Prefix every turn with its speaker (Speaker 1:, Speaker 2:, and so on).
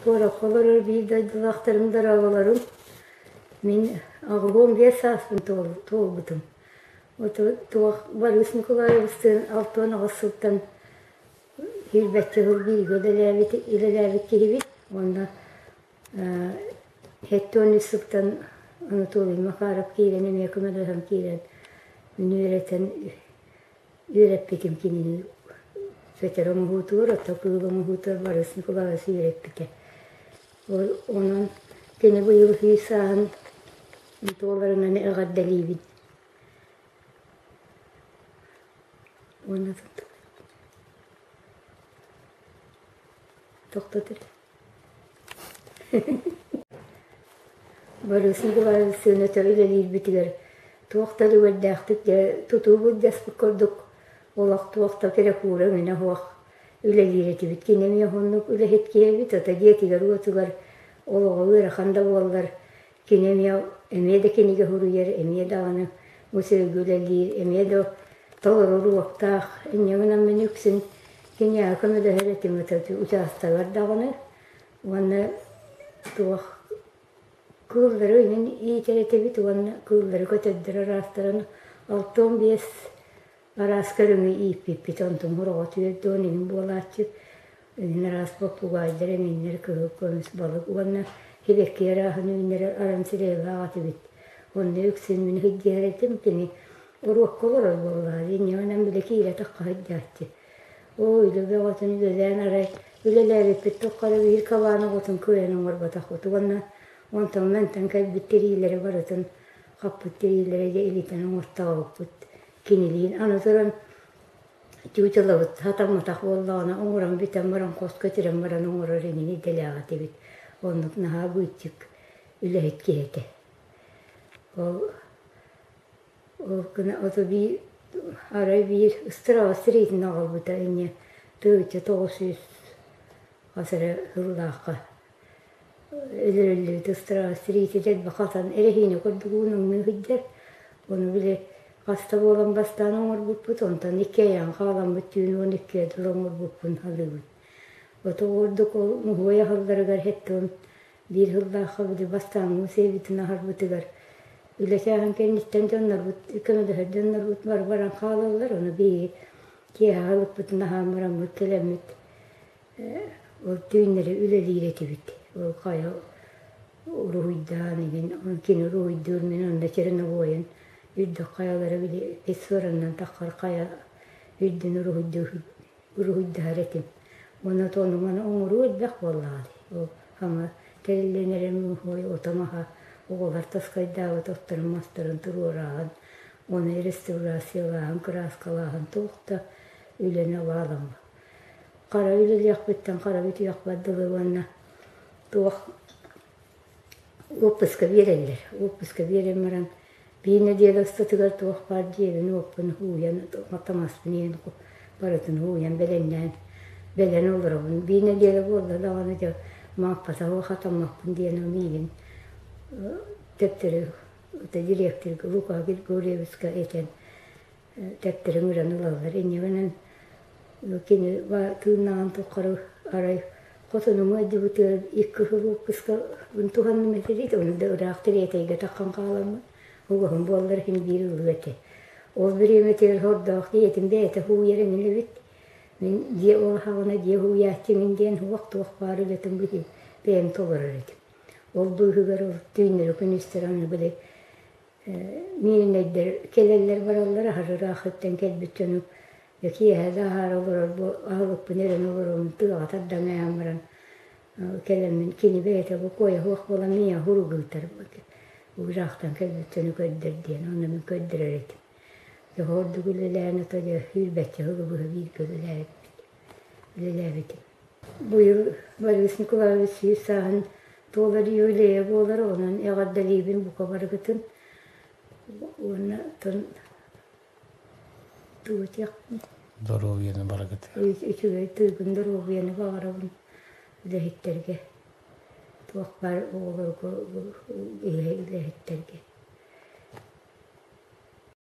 Speaker 1: Куоракка олорор биир дойдулаахтарым дорооболорум. Мин 85 сааспын туолбутум. Туох Борис Николаевичтыын 68 сылтан сүүрбэччэ сыл бииргэ үлэлээбит, үлэлээбит киһибит. Уонна 73 сылтан Анатолий Макаров киирэн эмиэ көмөлөһөн киирэн мин үөрэтэн Үөрэппитим кинини Петр оҥоһуутугар, оттон кыыл оҥоһуутугар Борис Николаевич үөрэппитэ. Онон кини быйыл сүүс сааһын туоларынан эҕэрдэлиибин. Уонна тохтотор. Борис Николаевич сыаната үлэлиирбитигэр туох да үлүгэрдээхтик дьэ тутуу былдьаспыт курдук олох туох да перекура эҥинэ суох үлэлиир этибит. Кини эмиэ уһуннук үлэһит киһи эбит, ото дьиэтигэр-уотугар олоҕо ыарахан да буоллар, кини эмиэ эмиэ да кинигэ суруйар, эмиэ даҕаны музейга үлэлиир, эмиэ да толору уруоктаах. Инньэ гынан мин үксүн киниэхэ көмөлөһөр этим учаастагар даҕаны уонна туох кыыллары мин иитэр этибит уонна кыыллары көтөрдөр араастарын 65 араас көрүҥү ииппиппит онтум хороҕо түөрт уон иһин буолааччы эҥин араас попугайдар эҥиннэр кыһыл көмүс балык уонна сибэкки арааһын үүннэрэр аранцереллаах этибит онно үксүн мин сылдьыһар этим кини уруокка олорор буоллаҕа инньэ гынан били киирэ тахха сылдьааччы Оо, үлэ бөҕөтүн үлэлээн арай үлэлээбиппит тухары биир кабаан оҕотун кыайан оҥорботохпут уонна онтон мантан кэлбит тириилэри барытын хаппыт тириилэри дьэ илитэн оҥортообуппут кинилиин аны туран чуучалабыт сатамматах буоллаҕына оҥорон бүтэн баран хоско итирэн баран оҥорор эҥин идэлээх этибит оннук наһаа быыччык үлэһит киһи этэ ол Ол гына ото биир арай биир ыстырааҕа сэриитин аҕалбыта инньэ 1900 хас эрэ сыллаахха өлөрүллүбүт ыстырааҕа сэриитэ дэлби хатан эрэһиинэ курдук уунаҥныы сылдьар. Ону били хаста буолан бастаан оҥорбуппут, онтон икки айаҕын хааламмыт түүн 12 дылы оҥорбуппун саныыбын. Ото курдук ол муһуой аһылларыгар хэттон Биир сыллаахха били бастааҥҥы сиэбитин аһарбытыгар үлэ чааһын кэнниттэн дьоннорбут көмөлөһөр дьоннорбут бары баран хаалаллар, ону биһиги киэһэ аһылыкпытын аһаан бараммыт кэлэммит ол түүннэри үлэлиир этибит. Ол хайа уруһуйдаан игин кини уруһуйдуур, мин онно черновойун үрдүк хайалары били пессораннан таххар хайа үрдүн уруһуйдуу уруһуйдаһар этим. Уонна ону-маны оҥоруу элбэх буоллаҕа дии. Ол саҥа тэриллэн эрэр муһуой ото-маһа оҕолор таскайдаабыт отторун-мастарын туруорааһын, ону реставрациялааһын, кырааскалааһын туох да үлэни абааламмат. Хара үлэлиэхпиттэн хара бүтүөхпэр дылы уонна туох Уоппуска биэрэллэр. Уоппуска биэрэн баран биир нэдиэлэ устатыгар туох баар дьиэбин-уоппун һууйан, таҥаспын иһин барытын һууйан бэлэмнээн бэлэн олоробун. Биир нэдиэлэ буолла даҕаны дьэ мааппата хатаммаппын диэн миигин төттөрү дириэктиргэ Лука Григорьевичка этэн тэптэрэ ыҥыран ылаллар. Инньэ гынан кини тыыннааҕын тухары арай хотонум ыалдьыбытыгар икки сыл уоппускабын туһанным этэ ону да ыраах Тириэтэйгэ таххан хааламмын угаһым буоллар иһин биир ылыа этэ. Ол бириэмэтигэр сордоох дьиэтин бэйэтэ һууйар эҥин эбит. Мин дьиэ улахаҕына дьиэ һууйааччыҥын диэн суох-туох баар үлэтин быһыы бэйэм толорор этим. Ол быыһыгар ол түүннэри күнүстэри аны били Мииринэйдэр кэлэллэр-бараллар аһары ыраахыттан кэлбит дьону дьэ киэһэ да аһаары олорор бу аһылыкпын эрэн олоробун тыаҕа тардан ааһан баран кэлэммин кини бэйэтэ бу куойа суох буолан миэхэ сурук ыытар ыраахтан кэлбит дьону көрдөр диэн онно мин көрдөрөр этим дьэ ордук үлэлээн ото дьэ сүүрбэччэ сылы быһа бииргэ үлэлээбиппит үлэлээбитим Быйыл Борис Николаевич сүүс сааһын туолар юбилейа буолар, онон эҕэрдэлиибин бука барыгытын уонна оттон тугу этиэхпиний?
Speaker 2: Доруобуйаны барыгыт.
Speaker 1: Үчүгэй тыыгын доруобуйаны баҕарабын үлэһиттэргэ, туох баар оҕолорго үлэһиттэргэ.